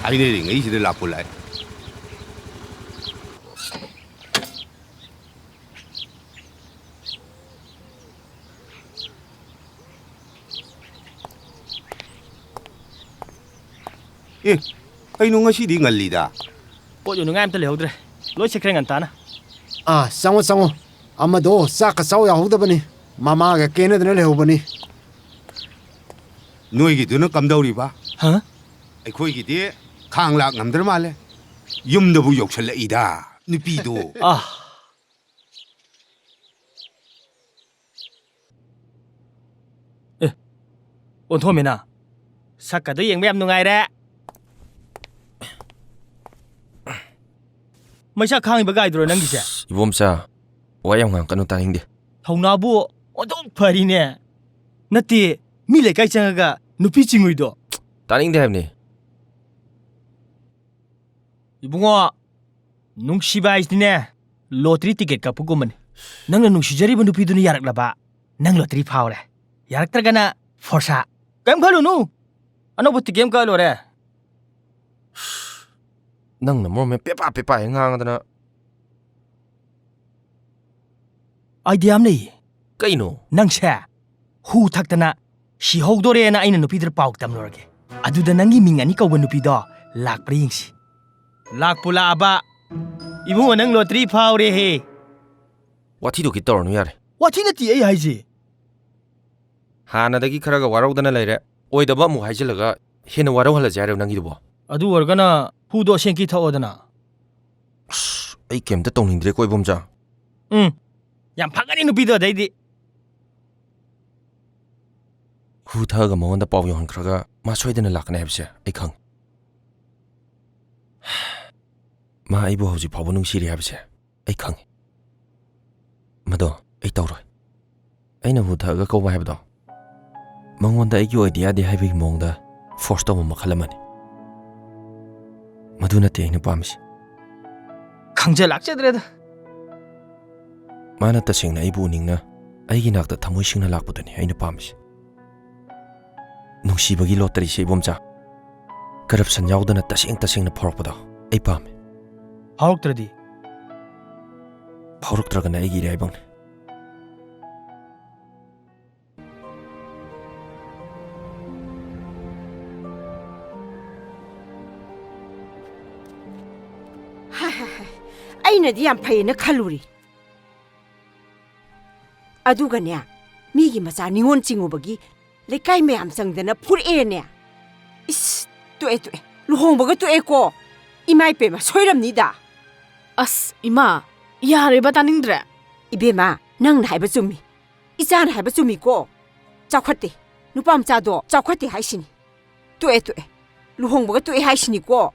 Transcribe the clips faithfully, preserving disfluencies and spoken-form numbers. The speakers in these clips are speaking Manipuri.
ꯍꯥꯏꯅꯔꯤꯉꯩꯁꯤꯗ ꯂꯥꯛꯄꯨ ꯂꯥꯛꯑꯦ꯫ ꯑꯦ, ꯀꯩꯅꯣ ꯉꯁꯤꯗꯤ ꯉꯜꯂꯤꯗ? ꯄꯣꯠ ꯌꯣꯟꯅꯤꯡꯉꯥꯏ ꯑꯝꯇ ꯂꯩꯍꯧꯗ꯭ꯔꯦ꯫ ꯂꯣꯏ ꯁꯦꯠꯈ꯭ꯔꯦ ꯉꯟꯇꯥꯅ꯫ ꯑꯥ, ꯆꯪꯉꯣ, ꯆꯪꯉꯣ꯫ ꯑꯃꯗꯣ ꯆꯥꯛꯀ ꯆꯥꯎ ꯌꯥꯍꯧꯗꯕꯅꯤ꯫ ꯃꯃꯥꯒ ꯀꯦꯅꯗꯅ ꯂꯩꯍꯧꯕꯅꯤ꯫ ꯅꯣꯏꯒꯤꯗꯨꯅ ꯀꯝꯗꯧꯔꯤꯕ? ꯍꯥ? ꯑꯩꯈꯣꯏꯒꯤꯗꯤ ꯈꯥꯡ ꯂꯥꯛ ꯉꯝꯗ꯭ꯔ ꯃꯥꯜꯂꯦ꯫ ꯌꯨꯝꯗꯕꯨ ꯌꯧꯁꯜꯂꯛꯏꯗ, ꯅꯨꯄꯤꯗꯣ꯫ ꯑꯥ꯫ ꯑꯦ, ꯑꯣꯟꯊꯣꯛꯑꯝꯃꯦꯅ꯫ ꯁꯛꯀꯗꯣ ꯌꯦꯡꯕ ꯌꯥꯝ ꯅꯨꯡꯉꯥꯏꯔꯦ꯫ ꯃꯩꯁꯥ ꯈꯥꯡꯉꯤꯕ ꯒꯥꯏꯗꯨꯔꯣ ꯅꯪꯒꯤꯁꯦ? ꯏꯕꯣꯝꯆꯥ, ꯋꯥ ꯌꯥꯝ ꯉꯥꯡꯉꯛꯀꯅꯨ, ꯇꯥꯅꯤꯡꯗꯦ꯫ ꯊꯧꯅꯥꯕꯨ ꯑꯣꯟꯊꯣꯛ ꯐꯔꯤꯅꯦ꯫ ꯅꯠꯇꯦ, ꯃꯤ ꯂꯩꯀꯥꯏ ꯆꯪꯉꯒ ꯅꯨꯄꯤ ꯆꯤꯡꯉꯨꯏꯗꯣ꯫ ꯇꯥꯅꯤꯡꯗꯦ ꯍꯥꯏꯕꯅꯤ꯫ ꯏꯕꯨꯡꯉꯣ, ꯅꯨꯡꯁꯤꯕ ꯍꯥꯏꯁꯤꯗꯤꯅꯦ, ꯂꯣꯇꯔꯤ ꯇꯤꯀꯦꯠ ꯀꯛꯄꯒꯨꯝꯕꯅꯤ꯫ ꯅꯪꯅ ꯅꯨꯡꯁꯤꯖꯔꯤꯕ ꯅꯨꯄꯤꯗꯨꯅ ꯌꯥꯔꯛꯂꯕ, ꯅꯪ ꯂꯣꯇꯔꯤ ꯐꯥꯎꯔꯦ꯫ ꯌꯥꯔꯛꯇ꯭ꯔꯒꯅ ꯐꯣꯔꯁꯥ꯫ ꯀꯩꯝ ꯈꯜꯂꯨꯅꯨ, ꯑꯅꯧꯕ ꯇꯤꯀꯦꯠ ꯑꯃ ꯀꯛꯑ ꯂꯣꯏꯔꯦ꯫ ꯅꯪꯅ ꯃꯔꯣꯟ ꯑꯃ ꯄꯦꯄꯥ ꯄꯦꯄꯥ ꯍꯦꯛ ꯉꯥꯡꯉꯗꯅ꯫ ꯑꯥꯏꯗꯤꯌꯥ ꯑꯃ ꯂꯩꯌꯦ꯫ ꯀꯩꯅꯣ? ꯅꯪꯁꯦ ꯍꯨ ꯊꯛꯇꯅ ꯁꯤꯍꯧꯗꯣꯔꯦꯅ ꯑꯩꯅ ꯅꯨꯄꯤꯗꯨꯗ ꯄꯥꯎ ꯇꯝꯂꯨꯔꯒꯦ꯫ ꯑꯗꯨꯗ ꯅꯪꯒꯤ ꯃꯤꯡ ꯑꯅꯤ ꯀꯧꯕ ꯅꯨꯄꯤꯗꯣ ꯂꯥꯛꯄ꯭ꯔꯥ ꯌꯦꯡꯁꯤ꯫ ꯂꯥꯛꯄꯨ ꯂꯥꯛꯑꯕ, ꯏꯕꯨꯡꯉꯣ, ꯅꯪ ꯂꯣꯇꯔꯤ ꯐꯥꯎꯔꯦꯍꯦ꯫ ꯋꯥꯊꯤꯗꯣ ꯈꯤꯠ ꯇꯧꯔꯅꯨ ꯌꯥꯔꯦ꯫ ꯋꯥꯊꯤ ꯅꯠꯇꯦ ꯑꯩ ꯍꯥꯏꯁꯦ꯫ ꯍꯥꯟꯅꯗꯒꯤ ꯈꯔꯒ ꯋꯥꯔꯧꯗꯅ ꯂꯩꯔꯦ꯫ ꯑꯣꯏꯗꯕ ꯑꯃꯨꯛ ꯍꯥꯏꯖꯤꯜꯂꯒ ꯍꯦꯟꯅ ꯋꯥꯔꯧꯍꯜꯂꯁꯦ ꯍꯥꯏꯔꯣ ꯅꯪꯒꯤꯗꯨꯕꯣ? ꯑꯗꯨ ꯑꯣꯏꯔꯒꯅ ꯍꯨꯗꯣ ꯑꯁꯦꯡꯀꯤ ꯊꯛꯑꯣꯗꯅ꯫ ꯑꯁ, ꯑꯩ ꯀꯩꯝꯇ ꯇꯧꯅꯤꯡꯗ꯭ꯔꯦꯀꯣ, ꯏꯕꯣꯝꯆꯥ꯫ ꯎꯝ, ꯌꯥꯝ ꯐꯒꯅꯤ ꯅꯨꯄꯤꯗꯣ ꯑꯗꯩꯗꯤ꯫ ꯍꯨ ꯊꯛꯑꯒ ꯃꯉꯣꯟꯗ ꯄꯥꯎ ꯌꯧꯍꯟꯈ꯭ꯔꯒ ꯃꯥ ꯁꯣꯏꯗꯅ ꯂꯥꯛꯀꯅꯤ ꯍꯥꯏꯕꯁꯦ ꯑꯩ ꯈꯪꯉꯤ꯫ ꯃꯥ ꯑꯩꯕꯨ ꯍꯧꯖꯤꯛ ꯐꯥꯎꯕ ꯅꯨꯡꯁꯤꯔꯤ ꯍꯥꯏꯕꯁꯦ ꯑꯩ ꯈꯪꯉꯤ꯫ ꯃꯗꯣ ꯑꯩ ꯇꯧꯔꯣꯏ꯫ ꯑꯩꯅ ꯍꯨ ꯊꯛꯑꯒ ꯀꯧꯕ ꯍꯥꯏꯕꯗꯣ, ꯃꯉꯣꯟꯗ ꯑꯩꯒꯤ ꯑꯣꯏꯗ ꯌꯥꯗꯦ ꯍꯥꯏꯕꯒꯤ ꯃꯑꯣꯡꯗ ꯐꯣꯔꯁ ꯇꯧꯕ ꯃꯈꯜ ꯑꯃꯅꯤ꯫ ꯃꯗꯨ ꯅꯠꯇꯦ ꯑꯩꯅ ꯄꯥꯝꯃꯤꯁꯦ꯫ ꯈꯪꯖ ꯂꯥꯛꯆꯗ꯭ꯔꯦꯗ꯫ ꯃꯥꯅ ꯇꯁꯦꯡꯅ ꯑꯩꯕꯨ ꯎꯅꯤꯡꯅ ꯑꯩꯒꯤ ꯅꯥꯛꯇ ꯊꯃꯣꯏ ꯁꯦꯡꯅ ꯂꯥꯛꯄꯗꯨꯅꯤ ꯑꯩꯅ ꯄꯥꯝꯃꯤꯁꯦ꯫ ꯅꯨꯡꯁꯤꯕꯒꯤ ꯂꯣꯇꯔꯤꯁꯦ, ꯏꯕꯣꯝꯆꯥ, ꯀꯔꯞꯁꯟ ꯌꯥꯎꯗꯅ ꯇꯁꯦꯡ ꯇꯁꯦꯡꯅ ꯐꯥꯎꯔꯛꯄꯗꯣ ꯑꯩ ꯄꯥꯝꯃꯦ꯫ ꯐꯥꯎꯔꯛꯇ꯭ꯔꯗꯤ? ꯐꯥꯎꯔꯛꯇ꯭ꯔꯒꯅ ꯑꯩꯒꯤ ꯏꯔꯥꯏꯕꯛꯅꯤ꯫ ꯍꯥꯏ, ꯍꯥꯏ, ꯍꯥꯏ꯫ ꯑꯩꯅꯗꯤ ꯌꯥꯝ ꯐꯩꯌꯦꯅ ꯈꯜꯂꯨꯔꯤ꯫ ꯑꯗꯨꯒꯅꯦ, ꯃꯤꯒꯤ ꯃꯆꯥ ꯅꯤꯉꯣꯜ ꯆꯤꯡꯉꯨꯕꯒꯤ ꯂꯩꯀꯥꯏ ꯃꯌꯥꯝ ꯆꯪꯗꯅ ꯐꯨꯔꯛꯑꯦꯅꯦ꯫ ꯏꯁ, ꯇꯣꯛꯑꯦ, ꯇꯣꯛꯑꯦ꯫ ꯂꯨꯍꯣꯡꯕꯒ ꯇꯣꯛꯑꯦꯀꯣ꯫ ꯏꯃꯥ ꯏꯄꯦꯝꯃ, ꯁꯣꯏꯔꯝꯅꯤꯗ꯫ ꯑꯁ, ꯏꯃꯥ, ꯌꯥꯔꯦꯕ, ꯇꯥꯅꯤꯡꯗ꯭ꯔꯦ꯫ ꯏꯕꯦꯝꯃ, ꯅꯪꯅ ꯍꯥꯏꯕ ꯆꯨꯝꯃꯤ꯫ ꯏꯆꯥꯅ ꯍꯥꯏꯕ ꯆꯨꯝꯃꯤꯀꯣ꯫ ꯆꯥꯎꯈꯠꯇꯦ꯫ ꯅꯨꯄꯥ ꯃꯆꯥꯗꯣ ꯆꯥꯎꯈꯠꯇꯦ ꯍꯥꯏꯁꯤꯅꯤ꯫ ꯇꯣꯛꯑꯦ, ꯇꯣꯛꯑꯦ꯫ ꯂꯨꯍꯣꯡꯕꯒ ꯇꯣꯛꯑꯦ ꯍꯥꯏꯁꯤꯅꯤꯀꯣ꯫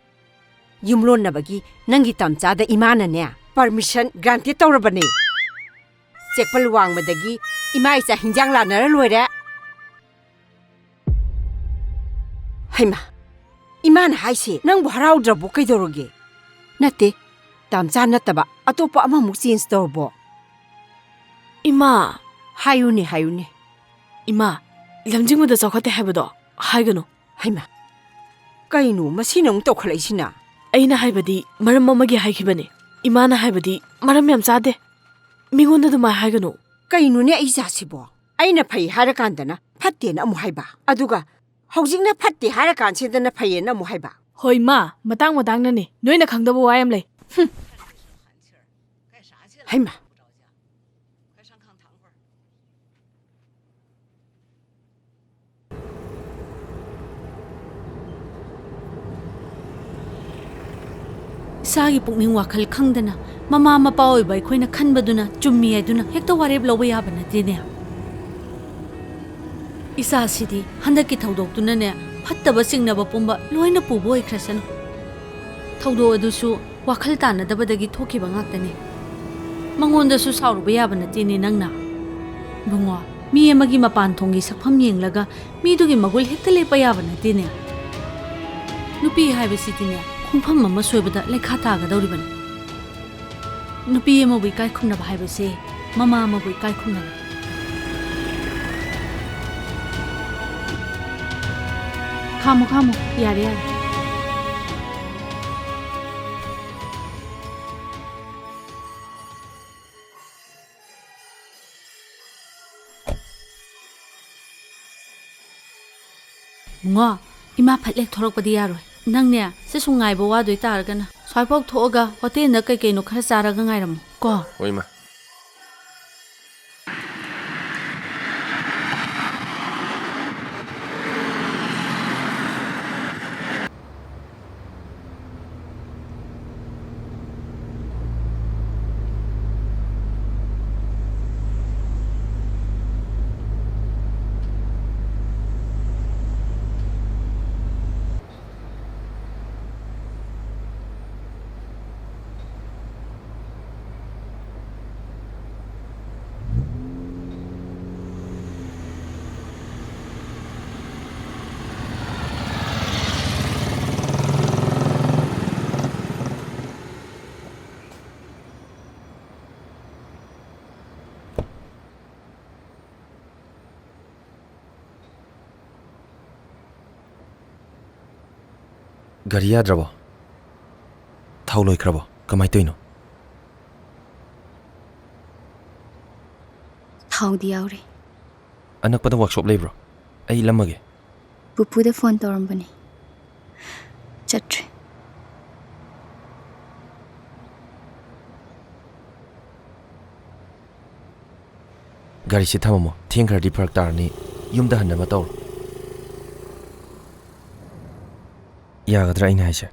ꯌꯨꯝꯂꯣꯟꯅꯕꯒꯤ ꯅꯪꯒꯤ ꯇꯝꯆꯥꯗ ꯏꯃꯥꯅꯅꯦ, permission granted ꯇꯧꯔꯕꯅꯦ꯫ ꯆꯦꯛꯄꯜ ꯋꯥꯡꯃꯗꯒꯤ ꯏꯃꯥ ꯏꯆꯥ ꯍꯤꯟꯖꯥꯡ ꯂꯥꯟꯅꯔ ꯂꯣꯏꯔꯦ꯫ ꯍꯩꯃꯥ, ꯏꯃꯥꯅ ꯍꯥꯏꯁꯦ ꯅꯪꯕꯨ ꯍꯔꯥꯎꯗ꯭ꯔꯕꯣ? ꯀꯩꯗꯧꯔꯒꯦ? ꯅꯠꯇꯦ, ꯇꯥꯝꯆꯥ ꯅꯠꯇꯕ ꯑꯇꯣꯞꯄ ꯑꯃꯃꯨꯛ change ꯇꯧꯔꯕꯣ? ꯏꯃꯥ! ꯍꯥꯏꯌꯨꯅꯦ, ꯍꯥꯏꯌꯨꯅꯦ꯫ ꯏꯃꯥ, ꯂꯝꯖꯤꯡꯕꯗ ꯆꯥꯎꯈꯠꯇꯦ ꯍꯥꯏꯕꯗꯣ ꯍꯥꯏꯒꯅꯨ꯫ ꯍꯩꯃꯥ, ꯀꯩꯅꯣ ꯃꯁꯤꯅ ꯑꯃꯨꯛ ꯇꯧꯈꯠꯂꯛꯏꯁꯤꯅ? ꯑꯩꯅ ꯍꯥꯏꯕꯗꯤ ꯃꯔꯝ ꯑꯃꯒꯤ ꯍꯥꯏꯈꯤꯕꯅꯦ꯫ ꯏꯃꯥꯅ ꯍꯥꯏꯕꯗꯤ ꯃꯔꯝ ꯌꯥꯝ ꯆꯥꯗꯦ꯫ ꯃꯤꯉꯣꯟꯗ ꯑꯗꯨꯃꯥꯏ ꯍꯥꯏꯒꯅꯨ꯫ ꯀꯩꯅꯣꯅꯦ ꯑꯩ ꯖꯥꯠꯁꯤꯕꯣ? ꯑꯩꯅ ꯐꯩ ꯍꯥꯏꯔꯀꯥꯟꯗꯅ ꯐꯠꯇꯦꯅ ꯑꯃꯨꯛ ꯍꯥꯏꯕ, ꯑꯗꯨꯒ ꯍꯧꯖꯤꯛꯅ ꯐꯠꯇꯦ ꯍꯥꯏꯔꯀꯥꯟꯁꯤꯗꯅ ꯐꯩꯌꯦꯅ ꯑꯃꯨꯛ ꯍꯥꯏꯕ꯫ ꯍꯣꯏ ꯃꯥ, ꯃꯇꯥꯡ ꯃꯇꯥꯡꯅꯅꯦ꯫ ꯅꯣꯏꯅ ꯈꯪꯗꯕ ꯋꯥ ꯌꯥꯝ ꯂꯩ꯫ ꯍꯨꯝ꯫ ꯍꯩꯃꯥ꯫ ꯏꯁꯥꯒꯤ ꯄꯨꯛꯅꯤꯡ ꯋꯥꯈꯜ ꯈꯪꯗꯅ ꯃꯃꯥ ꯃꯄꯥ ꯑꯣꯏꯕ ꯑꯩꯈꯣꯏꯅ ꯈꯟꯕꯗꯨꯅ ꯆꯨꯝꯃꯤ ꯍꯥꯏꯗꯨꯅ ꯍꯦꯛꯇ ꯋꯥꯔꯦꯞ ꯂꯧꯕ ꯌꯥꯕ ꯅꯠꯇꯦꯅꯦ꯫ ꯏꯆꯥꯁꯤꯗꯤ ꯍꯟꯗꯛꯀꯤ ꯊꯧꯗꯣꯛꯇꯨꯅꯅꯦ ꯐꯠꯇꯕ ꯆꯤꯡꯅꯕ ꯄꯨꯝꯕ ꯂꯣꯏꯅ ꯄꯨꯕ ꯑꯣꯏꯈ꯭ꯔꯁꯅꯨ꯫ ꯊꯧꯗꯣꯛ ꯑꯗꯨꯁꯨ ꯋꯥꯈꯜ ꯇꯥꯅꯗꯕꯗꯒꯤ ꯊꯣꯛꯈꯤꯕ ꯉꯥꯛꯇꯅꯤ꯫ ꯃꯉꯣꯟꯗꯁꯨ ꯁꯥꯎꯔꯨꯕ ꯌꯥꯕ ꯅꯠꯇꯦꯅꯦ ꯅꯪꯅ꯫ ꯏꯕꯨꯡꯉꯣ, ꯃꯤ ꯑꯃꯒꯤ ꯃꯄꯥꯟ ꯊꯣꯡꯒꯤ ꯁꯛꯐꯝ ꯌꯦꯡꯂꯒ ꯃꯤꯗꯨꯒꯤ ꯃꯒꯨꯜ ꯍꯦꯛꯇ ꯂꯦꯞꯄ ꯌꯥꯕ ꯅꯠꯇꯦꯅꯦ꯫ ꯅꯨꯄꯤ ꯍꯥꯏꯕꯁꯤꯗꯤꯅꯦ, ꯈꯣꯡꯐꯝ ꯑꯃ ꯁꯣꯏꯕꯗ ꯂꯩꯈꯥ ꯇꯥꯒꯗꯧꯔꯤꯕꯅꯤ꯫ ꯅꯨꯄꯤ ꯑꯃꯕꯨ ꯏꯀꯥꯏ ꯈꯨꯝꯅꯕ ꯍꯥꯏꯕꯁꯦ ꯃꯃꯥ ꯑꯃꯕꯨ ꯏꯀꯥꯏ ꯈꯨꯝꯅꯕꯅꯤ꯫ ꯈꯥꯝꯃꯨ, ꯈꯥꯝꯃꯨ, ꯌꯥꯔꯦ, ꯌꯥꯔꯦ꯫ ꯉꯣ, ꯏꯃꯥ ꯐꯠ ꯂꯦꯛ ꯊꯣꯔꯛꯄꯗꯤ ꯌꯥꯔꯣꯏ꯫ ꯅꯪꯅꯦ, ꯁꯤ ꯁꯨꯝ ꯉꯥꯏꯕ ꯋꯥꯗꯣꯏ ꯇꯥꯔꯒꯅ ꯁ꯭ꯋꯥꯏꯐꯥꯎ ꯊꯣꯛꯑꯒ ꯍꯣꯇꯦꯜꯗ ꯀꯩ ꯀꯩꯅꯣ ꯈꯔ ꯆꯥꯔꯒ ꯉꯥꯏꯔꯝꯃꯣ ꯀꯣ꯫ ꯍꯣꯏ, ꯏꯃꯥ꯫ ꯒꯥꯔꯤ ꯌꯥꯗ꯭ꯔꯕꯣ? ꯊꯥꯎ ꯂꯣꯏꯈ꯭ꯔꯕꯣ? ꯀꯃꯥꯏ ꯇꯧꯔꯤꯅꯣ? ꯊꯥꯎꯗꯤ ꯌꯥꯎꯔꯤ꯫ ꯑꯅꯛꯄꯗ ꯋꯥꯛꯁꯣꯞ ꯂꯩꯕ꯭ꯔꯣ? ꯑꯩ ꯏꯜꯂꯝꯃꯒꯦ꯫ ꯄꯨꯄꯨꯗ ꯐꯣꯟ ꯇꯧꯔꯝꯕꯅꯤ, ꯆꯠꯇ꯭ꯔꯦ꯫ ꯒꯥꯔꯤꯁꯤ ꯊꯝꯃꯝꯃꯣ, ꯊꯦꯡꯈ꯭ꯔꯗꯤ ꯐꯔꯛ ꯇꯥꯔꯅꯤ꯫ ꯌꯨꯝꯗ ꯍꯟꯅꯕ ꯇꯧꯔꯣ꯫ ꯌꯥꯒꯗ꯭ꯔꯥ ꯑꯩꯅ ꯍꯥꯏꯁꯦ?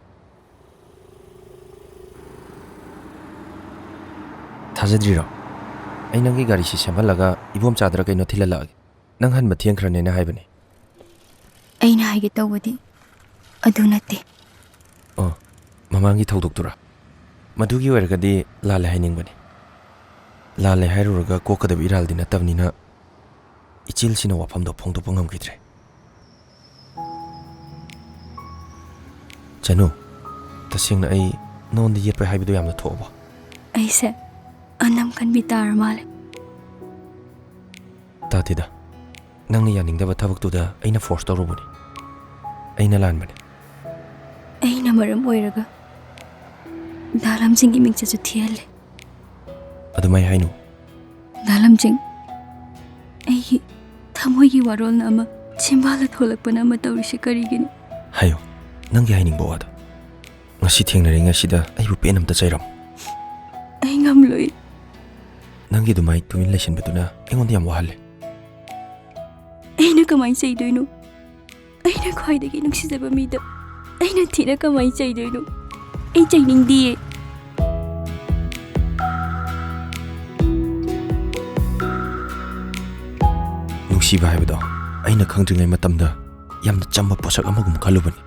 ꯊꯥꯖꯗ꯭ꯔꯤꯔꯣ? ꯑꯩ ꯅꯪꯒꯤ ꯒꯥꯔꯤꯁꯤ ꯁꯦꯝꯍꯜꯂꯒ ꯏꯕꯣꯝꯆꯥꯗꯔ ꯀꯩꯅꯣ ꯊꯤꯜꯍꯜꯂꯛꯑꯒꯦ꯫ ꯅꯪ ꯍꯟꯕ ꯊꯦꯡꯈ꯭ꯔꯅꯦꯅ ꯍꯥꯏꯕꯅꯦ꯫ ꯑꯩꯅ ꯍꯥꯏꯒꯦ ꯇꯧꯕꯗꯤ ꯑꯗꯨ ꯅꯠꯇꯦ꯫ ꯑꯣ, ꯃꯃꯥꯡꯒꯤ ꯊꯧꯗꯣꯛꯇꯨꯔꯥ? ꯃꯗꯨꯒꯤ ꯑꯣꯏꯔꯒꯗꯤ ꯂꯥꯜꯂꯦ ꯍꯥꯏꯅꯤꯡꯕꯅꯤ꯫ ꯂꯥꯜꯂꯦ ꯍꯥꯏꯔꯨꯔꯒ ꯀꯣꯛꯀꯗꯕ ꯏꯔꯥꯜꯗꯤ ꯅꯠꯇꯕꯅꯤꯅ, ꯏꯆꯦꯜꯁꯤꯅ ꯋꯥꯐꯝꯗꯣ ꯐꯣꯡꯗꯣꯛꯄ ꯉꯝꯈꯤꯗ꯭ꯔꯦ꯫ ꯆꯅꯨ, ꯇꯁꯦꯡꯅ ꯑꯩ ꯅꯉꯣꯟꯗ ꯌꯦꯠꯄ ꯍꯥꯏꯕꯗꯨ ꯌꯥꯝꯅ ꯊꯣꯛꯑꯕꯣ? ꯑꯩꯁꯦ ꯑꯅꯝ ꯀꯟꯕꯤ ꯇꯥꯔ ꯃꯥꯜꯂꯦ꯫ ꯇꯥꯗꯦꯗ, ꯅꯪꯅ ꯌꯥꯅꯤꯡꯗꯕ ꯊꯕꯛꯇꯨꯗ ꯑꯩꯅ ꯐꯣꯔꯁ ꯇꯧꯔꯨꯕꯅꯤ꯫ ꯑꯩꯅ ꯂꯥꯟꯕꯅꯤ꯫ ꯑꯩꯅ ꯃꯔꯝ ꯑꯣꯏꯔꯒ ꯗꯥ ꯂꯝꯖꯤꯡꯒꯤ ꯃꯤꯡꯆꯠꯁꯨ ꯊꯤꯍꯜꯂꯦ꯫ ꯑꯗꯨꯃꯥꯏ ꯍꯥꯏꯅꯨ꯫ ꯗꯥ ꯂꯝꯖꯤꯡ, ꯑꯩꯒꯤ ꯊꯃꯣꯏꯒꯤ ꯋꯥꯔꯣꯜꯅ ꯑꯃ ꯆꯤꯝꯕꯥꯜꯗ ꯊꯣꯛꯂꯛꯄꯅ ꯑꯃ ꯇꯧꯔꯤꯁꯦ ꯀꯔꯤꯒꯤꯅꯣ? ꯍꯥꯏꯌꯨ, ꯅꯪꯒꯤ ꯍꯥꯏꯅꯤꯡꯕ ꯋꯥꯗꯣ꯫ ꯉꯁꯤ ꯊꯦꯡꯅꯔꯤꯉꯩꯁꯤꯗ ꯑꯩꯕꯨ ꯄꯦꯟ ꯑꯝꯇ ꯆꯩꯔꯝꯃꯨ꯫ ꯑꯩ ꯉꯝꯂꯣꯏ꯫ ꯅꯪꯒꯤ ꯑꯗꯨꯃꯥꯏ ꯇꯨꯃꯤꯟ ꯂꯩꯁꯤꯟꯕꯗꯨꯅ ꯑꯩꯉꯣꯟꯗ ꯌꯥꯝ ꯋꯥꯍꯜꯂꯦ꯫ ꯑꯩꯅ ꯀꯃꯥꯏꯅ ꯆꯩꯗꯣꯏꯅꯣ? ꯑꯩꯅ ꯈ꯭ꯋꯥꯏꯗꯒꯤ ꯅꯨꯡꯁꯤꯖꯕ ꯃꯤꯗ ꯑꯩꯅ ꯊꯤꯅ ꯀꯃꯥꯏꯅ ꯆꯩꯗꯣꯏꯅꯣ? ꯑꯩ ꯆꯩꯅꯤꯡꯗꯤꯌꯦ꯫ ꯅꯨꯡꯁꯤꯕ ꯍꯥꯏꯕꯗꯣ ꯑꯩꯅ ꯈꯪꯗ꯭ꯔꯤꯉꯩ ꯃꯇꯝꯗ ꯌꯥꯝꯅ ꯆꯝꯕ ꯄꯣꯠꯁꯛ ꯑꯃꯒꯨꯝ ꯈꯜꯂꯨꯕꯅꯤ꯫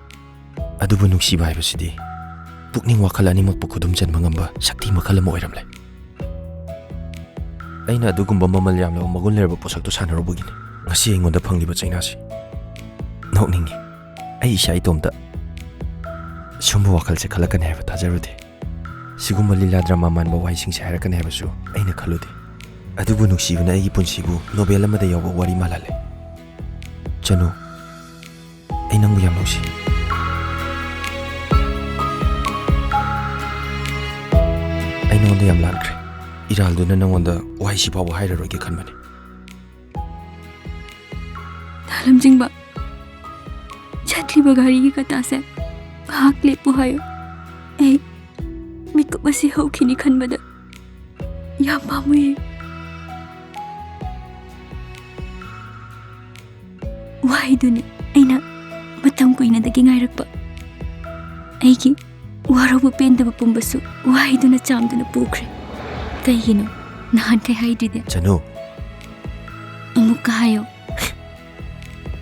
ꯑꯗꯨꯕꯨ ꯅꯨꯡꯁꯤꯕ ꯍꯥꯏꯕꯁꯤꯗꯤ ꯄꯨꯛꯅꯤꯡ ꯋꯥꯈꯜ ꯑꯅꯤꯃꯛꯄꯨ ꯈꯨꯗꯨꯝ ꯆꯟꯕ ꯉꯝꯕ ꯁꯛꯇꯤ ꯃꯈꯜ ꯑꯃ ꯑꯣꯏꯔꯝꯂꯦ꯫ ꯑꯩꯅ ꯑꯗꯨꯒꯨꯝꯕ ꯃꯃꯜ ꯌꯥꯝꯂꯕ ꯃꯒꯨꯟ ꯂꯩꯔꯕ ꯄꯣꯠꯁꯛꯇꯣ ꯁꯥꯟꯅꯔꯨꯕꯒꯤꯅꯤ ꯉꯁꯤ ꯑꯩꯉꯣꯟꯗ ꯐꯪꯂꯤꯕ ꯆꯩꯅꯥꯁꯤ꯫ ꯅꯣꯛꯅꯤꯡꯉꯤ꯫ ꯑꯩ ꯏꯁꯥ ꯏꯇꯣꯝꯇ ꯁꯨꯝꯕ ꯋꯥꯈꯜꯁꯦ ꯈꯜꯂꯛꯀꯅꯤ ꯍꯥꯏꯕ ꯊꯥꯖꯔꯨꯗꯦ꯫ ꯁꯤꯒꯨꯝꯕ ꯂꯤꯂꯥ ꯗ꯭ꯔꯃꯥ ꯃꯥꯟꯕ ꯋꯥꯍꯩꯁꯤꯡꯁꯦ ꯍꯥꯏꯔꯛꯀꯅꯤ ꯍꯥꯏꯕꯁꯨ ꯑꯩꯅ ꯈꯜꯂꯨꯗꯦ꯫ ꯑꯗꯨꯕꯨ ꯅꯨꯡꯁꯤꯕꯅ ꯑꯩꯒꯤ ꯄꯨꯟꯁꯤꯕꯨ ꯅꯣꯕꯦꯜ ꯑꯃꯗ ꯌꯥꯎꯕ ꯋꯥꯔꯤ ꯃꯥꯜꯍꯜꯂꯦ꯫ ꯆꯅꯨ, ꯑꯩ ꯅꯪꯕꯨ ꯌꯥꯝ ꯅꯨꯡꯁꯤ꯫ ꯑꯩ ꯅꯉꯣꯟꯗ ꯌꯥꯝ ꯂꯥꯟꯈ꯭ꯔꯦ꯫ ꯏꯔꯥꯜꯗꯨꯅ ꯅꯉꯣꯟꯗ ꯋꯥꯍꯩꯁꯤ ꯐꯥꯎꯕ ꯍꯥꯏꯔꯔꯣꯏꯒꯦ ꯈꯟꯕꯅꯤ꯫ ꯗꯥ ꯂꯝꯖꯤꯡꯕ, ꯆꯠꯂꯤꯕ ꯒꯥꯔꯤꯒꯤ ꯀꯇꯥꯁꯦ ꯉꯥꯏꯍꯥꯛ ꯂꯦꯞꯄꯨ ꯍꯥꯏꯌꯨ꯫ ꯑꯩ ꯃꯤꯀꯨꯞ ꯑꯁꯤ ꯍꯧꯈꯤꯅꯤ ꯈꯟꯕꯗ ꯌꯥꯝ ꯄꯥꯝꯃꯨꯏ꯫ ꯋꯥꯍꯩꯗꯨꯅꯤ ꯑꯩꯅ ꯃꯇꯝ ꯀꯨꯏꯅꯗꯒꯤ ꯉꯥꯏꯔꯛꯄ꯫ ꯑꯩꯒꯤ ꯋꯥꯔꯧꯕ ꯄꯦꯟꯗꯕ ꯄꯨꯝꯕꯁꯨ ꯋꯥꯍꯩꯗꯨꯅ ꯆꯥꯝꯗꯨꯅ ꯄꯨꯈ꯭ꯔꯦ꯫ ꯀꯩꯒꯤꯅꯣ ꯅꯍꯥꯟꯈꯩ ꯍꯥꯏꯗ꯭ꯔꯤꯗꯤ? ꯆꯅꯨ꯫ ꯑꯃꯨꯛꯀ ꯍꯥꯏꯌꯣ꯫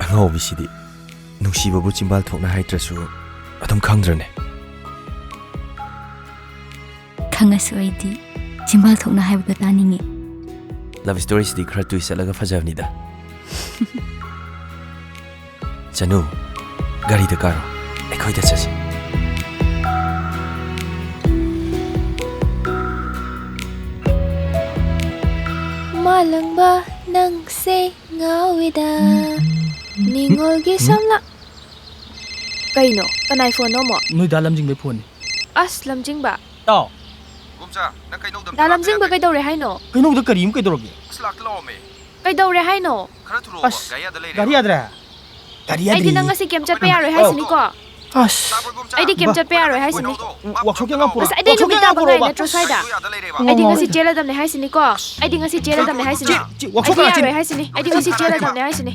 ꯑꯉꯥꯎꯕꯤꯁꯤꯗꯤ ꯅꯨꯡꯁꯤꯕꯕꯨ ꯆꯤꯝꯕꯥꯜ ꯊꯣꯛꯅ ꯍꯥꯏꯗ꯭ꯔꯁꯨ ꯑꯗꯨꯝ ꯈꯪꯗ꯭ꯔꯅꯦ? ꯈꯪꯉꯁꯨ ꯑꯩꯗꯤ ꯆꯤꯝꯕꯥꯜ ꯊꯣꯛꯅ ꯍꯥꯏꯕꯗꯣ ꯇꯥꯅꯤꯡꯉꯤ꯫ Love storyꯁꯤꯗꯤ ꯈꯔ twist ꯆꯠꯂꯒ ꯐꯖꯕꯅꯤꯗ꯫ ꯆꯅꯨ, ꯒꯥꯔꯤꯗ ꯀꯥꯔꯣ, ꯑꯩꯈꯣꯏꯗ ꯆꯠꯁꯤ꯫ ꯃꯥꯂꯪꯕ ꯅꯪꯁꯦ ꯉꯥꯎꯏꯗ, ꯅꯤꯉꯣꯜꯒꯤ ꯁꯝꯂꯥꯡ꯫ ꯀꯩꯅꯣ? ꯀꯅꯥꯏ ꯐꯣꯟꯅꯣ ꯑꯃꯨꯛ? ꯅꯣꯏ ꯗꯥ ꯂꯝꯖꯤꯡꯕꯩ ꯐꯣꯟꯅꯤ꯫ ꯑꯁ, ꯂꯝꯖꯤꯡꯕ꯫ ꯇꯥꯎ꯫ ꯒꯣꯝꯆꯥ, ꯅꯪ ꯀꯩꯗꯧꯗꯕꯅꯣ? ꯗꯥ ꯂꯝꯖꯤꯡꯕ ꯀꯩꯗꯧꯔꯦ ꯍꯥꯏꯅꯣ? ꯀꯩꯅꯣꯗ ꯀꯔꯤ ꯑꯃꯨꯛ ꯀꯩꯗꯧꯔꯒꯦ? ꯑꯁ, ꯂꯥꯛꯇ ꯂꯥꯛꯑꯣꯃꯦ꯫ ꯀꯩꯗꯧꯔꯦ ꯍꯥꯏꯅꯣ? ꯈꯔ ꯊꯨꯔꯛꯑꯣ, ꯑꯁ, ꯒꯥꯔꯤ ꯑꯥꯗ ꯂꯩꯔꯦ꯫ ꯒꯥꯔꯤ ꯑꯥꯗ꯭ꯔꯦ? ꯑꯩꯗꯤ ꯅꯪ ꯉꯁꯤ ꯀꯩꯝ ꯆꯠꯄ ꯌꯥꯔꯣꯏ ꯍꯥꯏꯁꯤꯅꯤꯀꯣ꯫ ꯑꯁ꯫ ꯑꯩꯗꯤ ꯀꯩꯝ ꯆꯠꯄ ꯌꯥꯔꯣꯏ ꯍꯥꯏꯁꯤꯅꯤ꯫ ꯎꯝ, ꯋꯥꯛꯁꯣꯞꯀꯤ ꯑꯉꯥꯡ ꯄꯨꯔꯛꯑꯣ꯫ ꯉꯁꯥꯏꯗꯩ ꯋꯥꯛꯁꯣꯞꯀꯤ ꯅꯨꯃꯤꯠ ꯑꯉꯥꯡ ꯇꯥꯕ ꯉꯥꯏ ꯄꯨꯔꯛꯑꯣꯕ꯫ ꯅꯠꯇ꯭ꯔꯣ ꯁ꯭ꯋꯥꯏꯗ? ꯎꯝ, ꯑꯩꯗꯤ ꯎꯝ, ꯉꯁꯤ ꯎꯝ꯫ ꯆꯦꯜꯂꯗꯕꯅꯦ ꯍꯥꯏꯁꯤꯅꯤꯀꯣ꯫ ꯑꯩꯗꯤ ꯉꯁꯤ ꯆꯦꯜꯂꯗꯕꯅꯦ ꯍꯥꯏꯁꯤꯅꯤ꯫ ꯆꯦ, ꯆꯦ, ꯋꯥꯛꯁꯣꯞ ꯑꯩꯗꯤ ꯀꯅꯥ ꯆꯦ? ꯌꯥꯔꯣꯏ ꯍꯥꯏꯁꯤꯅꯤ꯫ ꯑꯩꯗꯤ ꯉꯁꯤ ꯆꯦꯜꯂꯗꯕꯅꯦ ꯍꯥꯏꯁꯤꯅꯤ꯫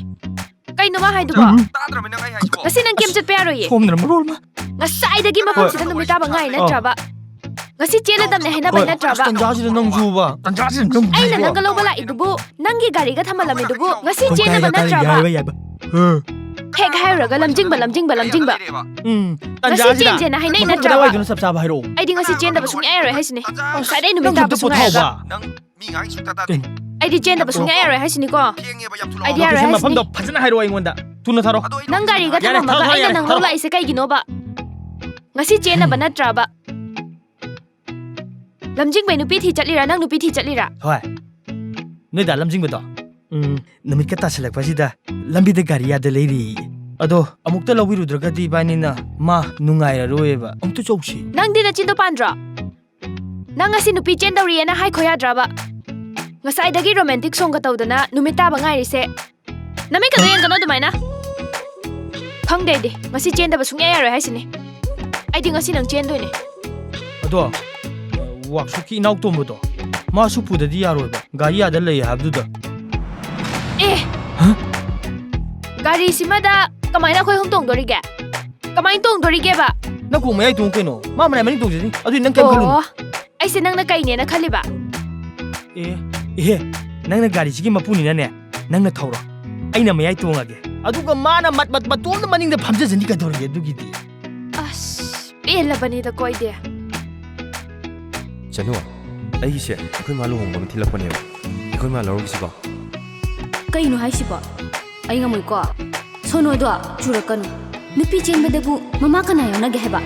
ꯀꯩꯅꯣ ꯃꯥ ꯍꯥꯏꯗꯨꯕꯣ? ꯎꯝ꯫ ꯉꯁꯤ ꯅꯪ ꯀꯩꯝ ꯆꯠꯄ ꯌꯥꯔꯣꯏꯌꯦ꯫ ꯁꯣꯝꯗꯅ ꯃꯔꯣꯜ ꯑꯃ꯫ ꯉꯁꯥꯏꯗꯒꯤ ꯃꯐꯝꯁꯤꯗ ꯍꯣꯏ꯫ ꯅꯨꯃꯤꯠ ꯇꯥꯕ ꯉꯥꯏ ꯑꯣ꯫ ꯅꯠꯇ꯭ꯔꯕ? ꯉꯁꯤ ꯆꯦꯜꯂꯗꯕꯅꯦ ꯍꯥꯏꯅꯕ ꯍꯣꯏ꯫ ꯅꯠꯇ꯭ꯔꯕ? ꯑꯁ, ꯇꯟꯖꯥꯁꯤꯗ ꯅꯪꯁꯨꯕ꯫ ꯇꯟꯖꯥꯁꯤꯗ ꯅꯪꯁꯨꯕ꯫ ꯑꯩꯅ ꯅꯪꯒ ꯂꯧꯕ ꯂꯥꯛꯏꯗꯨꯕꯨ ꯅꯪꯒꯤ ꯒꯥꯔꯤꯒ ꯊꯝꯃꯜꯂꯝꯃꯤꯗꯨꯕꯨ ꯉꯁꯤ ꯍꯣꯏ, ꯆꯦꯟꯅꯕ ꯌꯥꯏ, ꯌꯥꯏ, ꯅꯠꯇ꯭ꯔꯕ? ꯌꯥꯏ, ꯌꯥꯏ, ꯌꯥꯏ꯫ ꯑ꯫ ꯍꯦꯛ ꯍꯥꯏꯔꯨꯔꯒ ꯂꯝꯖꯤꯡꯕ, ꯂꯝꯖꯤꯡꯕ, ꯂꯝꯖꯤꯡꯕ꯫ ꯎꯝ, ꯉꯁꯤ ꯇꯟꯖꯥꯁꯤꯗ꯫ ꯆꯦꯟꯁꯦꯅ ꯍꯥꯏꯅꯩ ꯃꯐꯝ ꯅꯠꯇ꯭ꯔꯕ? ꯀꯗꯥꯏꯋꯥꯏꯗꯅꯣ ꯆꯞ ꯆꯥꯕ ꯍꯥꯏꯔꯛꯑꯣ꯫ ꯑꯩꯗꯤ ꯉꯁꯤ ꯆꯦꯟꯗꯕ ꯁꯨꯡꯌꯥ ꯌꯥꯔꯣꯏ ꯍꯥꯏꯁꯤꯅꯤ꯫ ꯑꯁ, ꯉꯁꯥꯏꯗꯩ ꯅꯨꯃꯤꯠ ꯅꯪꯁꯨ ꯇꯥꯕ ꯑꯝꯇ ꯁꯨꯡꯌꯥ ꯌꯥꯔꯒ꯫ ꯄꯣꯊꯥꯎꯕ꯫ ꯅꯪ ꯃꯤ ꯉꯥꯡꯉꯤ ꯁꯨꯡꯇꯥ ꯇꯥꯗꯦ꯫ ꯀꯩꯅꯣ? ꯑꯩꯗꯤ ꯆꯦꯟꯗꯕ ꯁꯨꯡꯌꯥ ꯌꯥꯔꯣꯏ ꯍꯥꯏꯁꯤꯅꯤꯀꯣ꯫ ꯊꯦꯡꯉꯦꯕ ꯌꯥꯝ ꯊꯨꯅ ꯑꯩꯗꯤ ꯂꯥꯛꯑꯣ꯫ ꯌꯥꯔꯣꯏ ꯂꯣꯀꯦꯁꯟ ꯍꯥꯏꯁꯤꯅꯤ꯫ ꯃꯐꯝꯗꯣ ꯐꯖꯅ ꯍꯥꯏꯔꯛꯑꯣ ꯑꯩꯉꯣꯟꯗ꯫ ꯊꯨꯅ ꯊꯥꯔꯛꯑꯣ꯫ ꯑꯗꯣ ꯑꯩ ꯅꯪ ꯒꯥꯔꯤꯒ ꯌꯥꯔꯦ, ꯊꯝꯃꯝꯃꯒ ꯊꯥꯔꯛꯑꯣ, ꯊꯥꯔꯛꯑꯣ, ꯑꯩꯅ ꯌꯥꯔꯦ, ꯅꯪ ꯂꯧ ꯊꯥꯔꯛꯑꯣ꯫ ꯂꯥꯛꯏꯁꯦ ꯀꯩꯒꯤꯅꯣꯕ? ꯉꯁꯤ ꯆꯦꯟꯅꯕ ꯅꯠꯇ꯭ꯔꯕ? ꯂꯝꯖꯤꯡꯕꯩ ꯅꯨꯄꯤ ꯊꯤ ꯆꯠꯂꯤꯔꯥ, ꯅꯪ ꯅꯨꯄꯤ ꯊꯤ ꯆꯠꯂꯤꯔꯥ? ꯍꯣꯏ꯫ ꯅꯣꯏ ꯗꯥ ꯂꯝꯖꯤꯡꯕꯗꯣ? ꯎꯝ, ꯅꯨꯃꯤꯠꯀ ꯇꯥꯁꯜꯂꯛꯄꯁꯤꯗ ꯂꯝꯕꯤꯗ ꯒꯥꯔꯤ ꯌꯥꯗ ꯂꯩꯔꯦꯌꯦ꯫ ꯑꯗꯣ ꯑꯃꯨꯛꯇ ꯂꯧꯕꯤꯔꯨꯗ꯭ꯔꯒꯗꯤ ꯏꯕꯥꯅꯤꯅ ꯃꯥ ꯅꯨꯡꯉꯥꯏꯔꯔꯣꯏꯌꯦꯕ꯫ ꯑꯃꯨꯛꯇ ꯆꯧꯁꯤ꯫ ꯅꯪꯗꯤ ꯅꯆꯤꯟꯗꯣ ꯄꯥꯟꯗ꯭ꯔꯣ? ꯅꯪ ꯉꯁꯤ ꯅꯨꯄꯤ ꯆꯦꯟꯗꯧꯔꯤꯌꯦꯅ ꯍꯥꯏꯈꯣ ꯌꯥꯗ꯭ꯔꯕ? ꯉꯁꯥꯏꯗꯒꯤ ꯔꯣꯃꯥꯟꯇꯤꯛ ꯁꯣꯡꯒ ꯇꯧꯗꯅ ꯅꯨꯃꯤꯠ ꯇꯥꯕ ꯉꯥꯏꯔꯤꯁꯦ꯫ ꯅꯃꯤꯠꯀꯗꯣ ꯌꯦꯡꯒꯅꯣ ꯑꯗꯨꯃꯥꯏꯅ꯫ ꯈꯪꯗꯦ ꯑꯩꯗꯤ꯫ ꯉꯁꯤ ꯆꯦꯟꯗꯕ ꯁꯨꯡꯌꯥ ꯌꯥꯔꯣꯏ ꯍꯥꯏꯁꯤꯅꯤ꯫ ꯑꯩꯗꯤ ꯉꯁꯤ ꯅꯪ ꯆꯦꯟꯗꯣꯏꯅꯦ꯫ ꯑꯗꯣ, ꯋꯥꯛꯁꯣꯞꯀꯤ ꯏꯅꯥꯎ ꯇꯣꯝꯕꯗꯣ, ꯃꯥꯁꯨ ꯄꯨꯗꯗꯤ ꯌꯥꯔꯣꯏꯕ꯫ ꯒꯥꯔꯤ ꯑꯥꯗ ꯂꯩ ꯍꯥꯏꯕꯗꯨꯗ꯫ ꯑꯦ! ꯍꯥ? ꯒꯥꯔꯤꯁꯤꯃꯗ ꯀꯃꯥꯏꯅ ꯑꯩꯈꯣꯏ ꯑꯍꯨꯝ ꯇꯣꯡꯗꯣꯔꯤꯒꯦ? ꯀꯃꯥꯏꯅ ꯇꯣꯡꯗꯣꯔꯤꯒꯦꯕ? ꯅꯪ ꯀꯣꯛ ꯃꯌꯥꯏ ꯇꯣꯡ ꯀꯩꯅꯣ? ꯃꯥ ꯃꯅꯥꯏ ꯃꯅꯤꯡ ꯇꯣꯡꯖꯅꯤ꯫ ꯑꯗꯨꯗꯤ ꯅꯪ ꯀꯩꯝ ꯈꯜꯂꯨꯅꯨ꯫ ꯑꯣ, ꯑꯩꯁꯦ ꯅꯪꯅ ꯀꯩꯅꯦꯅ ꯈꯜꯂꯤꯕ? ꯑꯦ, ꯏꯍꯦ, ꯅꯪꯅ ꯒꯥꯔꯤꯁꯤꯒꯤ ꯃꯄꯨꯅꯤꯅꯅꯦ, ꯅꯪꯅ ꯊꯧꯔꯣ꯫ ꯑꯩꯅ ꯃꯌꯥꯏ ꯇꯣꯡꯉꯒꯦ꯫ ꯑꯗꯨꯒ ꯃꯥꯅ ꯃꯠ, ꯃꯠ, ꯃꯇꯣꯝꯗ ꯃꯅꯤꯡꯗ ꯐꯝꯖꯖꯅꯤ ꯀꯩꯗꯧꯔꯒꯦ ꯑꯗꯨꯒꯤꯗꯤ? ꯑꯁ, ꯄꯦꯜꯂꯕꯅꯤꯗꯀꯣ ꯑꯩꯗꯤ꯫ ꯆꯅꯨ, ꯑꯩꯒꯤꯁꯦ ꯑꯩꯈꯣꯏ ꯃꯥ ꯂꯨꯍꯣꯡꯕ ꯑꯃ ꯊꯤꯜꯂꯛꯄꯅꯦꯕ꯫ ꯑꯩꯈꯣꯏ ꯃꯥ ꯂꯧꯔꯨꯁꯤꯀꯣ? ꯀꯩꯅꯣ ꯍꯥꯏꯁꯤꯕꯣ? ꯑꯩ ꯉꯝꯃꯣꯏꯀꯣ꯫ ꯁꯣꯅꯣꯗꯣ ꯆꯨꯔꯛꯀꯅꯨ꯫ ꯅꯨꯄꯤ ꯆꯦꯟꯕꯗꯕꯨ ꯃꯃꯥ ꯀꯅꯥ ꯌꯥꯎꯅꯒꯦ ꯍꯥꯏꯕ?